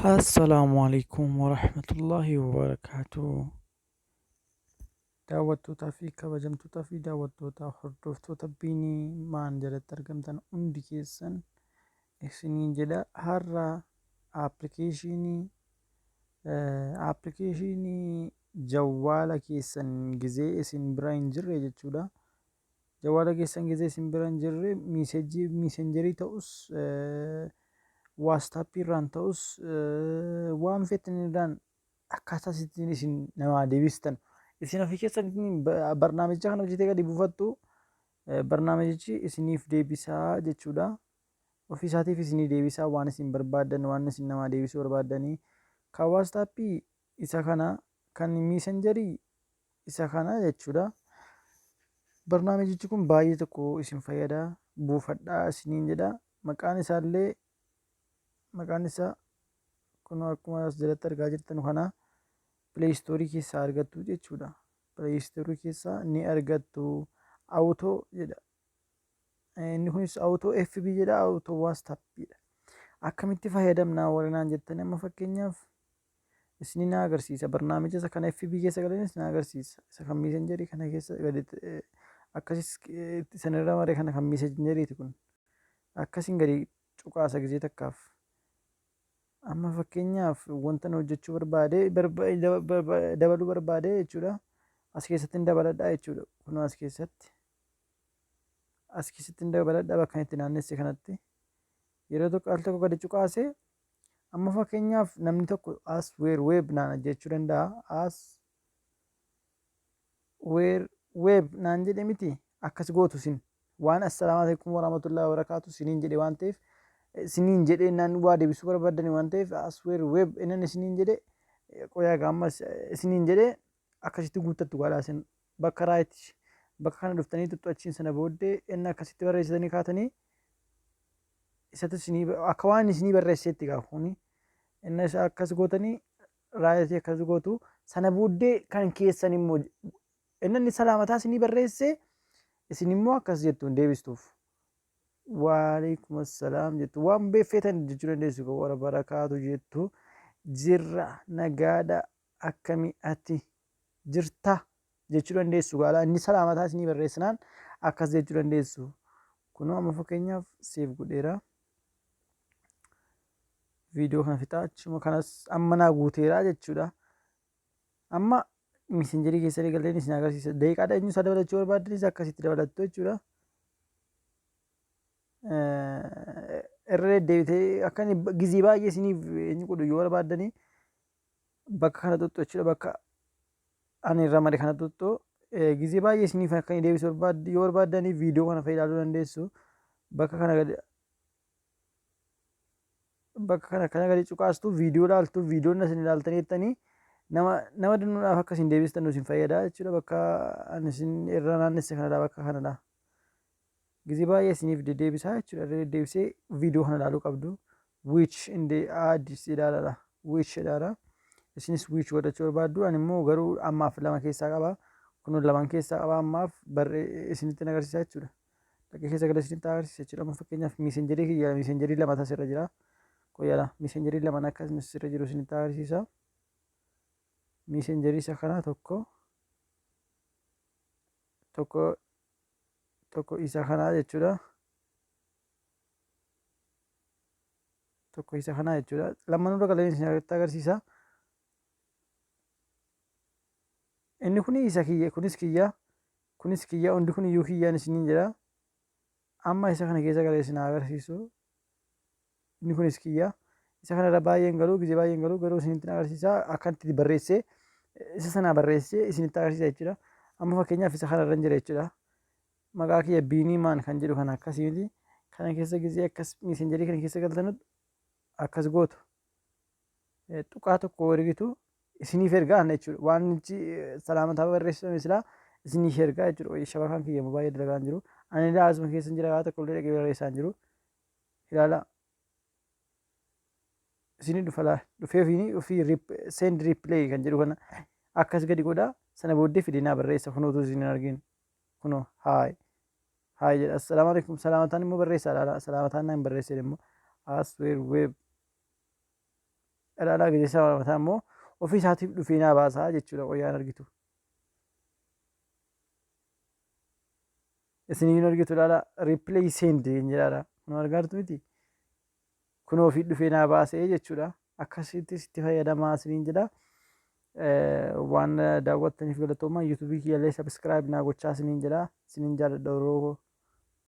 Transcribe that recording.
Assalaamu alaikum warahmatullahi wabarakaatuh. Daawwattootaa fi kabajamtootaa fi daawwattoota hordoftoota Biinii Maan jalatti argamtan hundi keessan isiniin jedha. Har'a appilikeeshinii jawwaala keessan gizee isin bira hin jirre jechuudha. Jawwaala keessan gizee isin bira hin jirre miisejii miisenjerii ta'us, waastaappii irraan ta'us, waan feetan irraan akkaataa ittiin isin namaa deebistan isin ofii keessan barnaamicha kana hojjetee gadi buufattu, barnaamichi isiniif deebisaa jechuudha. Ofii isaatiif isinii deebisaa waan isin barbaaddan, waan isin namaa deebisuu barbaaddanii. Kan waastaappii isa kana, kan miisenjerii isa kana jechuudha. Barnaamijichi kun baay'ee tokko isin fayyada. Buufadhaa isiniin jedha. Maqaan isaallee, maqaan isaa kun akkuma as jalatti argaa jirtan kana Play Store keessaa argattu jechuudha. Play Store keessaa ni argattu. Auto jedha. Inni kunis Auto FB jedha, Auto WhatsApp jedha. Akkamitti fayyadamna warri naan jettanii, amma fakkeenyaaf isni na agarsiisa. Barnaamija isa kana FB keessa galanis na agarsiisa. Isa kan miisenjerii kana keessa gadi akkasis sanirra maree kana kan miisenjeriiti kun. Akkasiin gadi cuqaasa gizee takkaaf. Amma fakkeenyaaf wanta nu hojjechuu barbaade, dabaluu barbaade jechuudha. As keessatti hin dabaladha jechuudha. Kun as keessatti hin dabaladha bakka itti naannesse kanatti. Yeroo tokko al tokko gadi cuqaase. Amma fakkeenyaaf namni tokko "as wr wb" naan jechuu danda'a. "As wr wb" naan jedhe miti, akkas gootu isin. Waan "assalaamu alaikum warahmatullahi wabarakaatu" siniin jedhe waan ta'eef, siniin jedhee naan waa deebisuu barbaaddani waan ta'eef, "as wr wb" innan isiniin jedhe qoyaa gaammas isiniin jedhe akkasitti guuttattu gaadhaa. Isin bakka right bakka kana dhuftanii tuttu. Achiin sana booddee inni akkasitti barreessitanii kaatanii isatu isinii akka waan isinii barreesseetti gaa kuni. Inni isa akkas gootanii right akkas gootu. Sana booddee kan keessan immoo inni salaamataa isinii barreesse, isin immoo akkas jettu hin deebistuuf. "Waalaikum assalaam" jettu, waan beeffeetan jechuu dandeessu, "warra barakaatu" jettu, "jirra, nagaadha, akkami ati, jirta" jechuu dandeessu gaala. Inni salaamataa isinii barreessinaan akkas jechuu dandeessu. Kunoo amma fakkeenyaaf save godheera. Viidiyoo kana fixaa achuma kanas amma naa guuteera jechuudha. Amma miisenjerii keessa galeen isin agarsiisa. Daqiiqaadha eenyu isaa dabalachuu barbaaddanis akkasitti dabalattu jechuudha. Irra deddeebitee akka inni gizii baay'ee isiniif eenyu godhu yoo barbaaddanii bakka kana xuxxu jechuudha. Bakka ani irra mare kana xuxxu. Gizee baay'ee isiniif akka inni deebisu yoo barbaaddanii viidiyoo kana fayyadamuu dandeessu. Bakka kana gadi, bakka kana kana gadi cuqaastu, viidiyoo ilaaltu. Viidiyoon isin ilaaltanii jettanii nama danuudhaaf akka isin deebistan isin fayyada jechuudha. Bakka ani isin irra naannesse kanadha, bakka kanadha. Gizee baay'ee isiniif deddeebisaa jechuudha. Irra deddeebisee viidiyoo kana ilaaluu qabdu. Watch and ads ilaaladha. Watch jedhaadha. Isinis watch godhachuu barbaaddu. Ani immoo garuu ammaaf lama keessaa qaba. Kun lamaan keessaa qaba, ammaaf barree isinitti agarsiisa jechuudha. Dhaqee keessa galee isinitti agarsiisa jechuudha. Amma fakkeenyaaf miisenjerii kiyya, miisenjerii lama asirra jira. Qoyyala miisenjerii lamaan akkasumas asirra jiru isinitti agarsiisa. Miisenjerii isa kana tokko, tokko, tokko isa kanaa jechuudha. Tokko isa kanaa jechuudha. Lamanurra galee isinitti agarsiisa. Inni kun isa kiyya, kunis kiyya, kunis kiyya, hundi kun iyyuu kiyyaan isiniin jedha. Amma isa kana keessa galee isin agarsiisu. Inni kunis kiyya. Isa kanarra baay'een galuu, gizee baay'een galuu, garuu isinitti agarsiisa. Akkatti barreessee isa sana barreessee isinitti agarsiisa jechuudha. Amma fakkeenyaaf isa kanarra jira jechuudha. Maqaa kiyya Biinii Maan kan jedhu kana akkasii miti. Kana keessa gizee akkas miisenjerii kana keessa galtanu akkas gootu. Tuqaa tokko ergitu, isiniif ergaa jechuudha. Waan salaamataa barreessame silaa isiniif ergaa jechuudha. Shabakaan kiyya baay'ee dalagaa hin jiru. Ani ilaa asuma keessa hin jira, waa tokko illee dhaqee barreessaa hin jiru. Ilaala. Isinii dhufa laa, dhufee ofii send reply kan jedhu kana akkas gadi godha. Sana booddee fidee naa barreessa, kunoo utuu isin hin argin. Kunoo "hi hi" jedha. "Assalaamu alaikum" salaamataan immoo barreessaa laala. Salaamataan naan barreesse immoo "as wr wb" Ilaalaa gadi isaa mataa immoo ofii isaatiif dhufee naa baasaa jechuudha qoyyaan argitu. Isin hin argitu ilaalaa replay send hin jedhaadha. Kun argaa jirtu miti. Kun ofii dhufee naa baasee jechuudha. Akkasittis itti fayyadamaa isiniin jedha. Waan daawwattaniif galatoomaa. YouTubeii kiyyallee subscribe naa gochaa isiniin jedha. Isiniin jaalladha yeroo.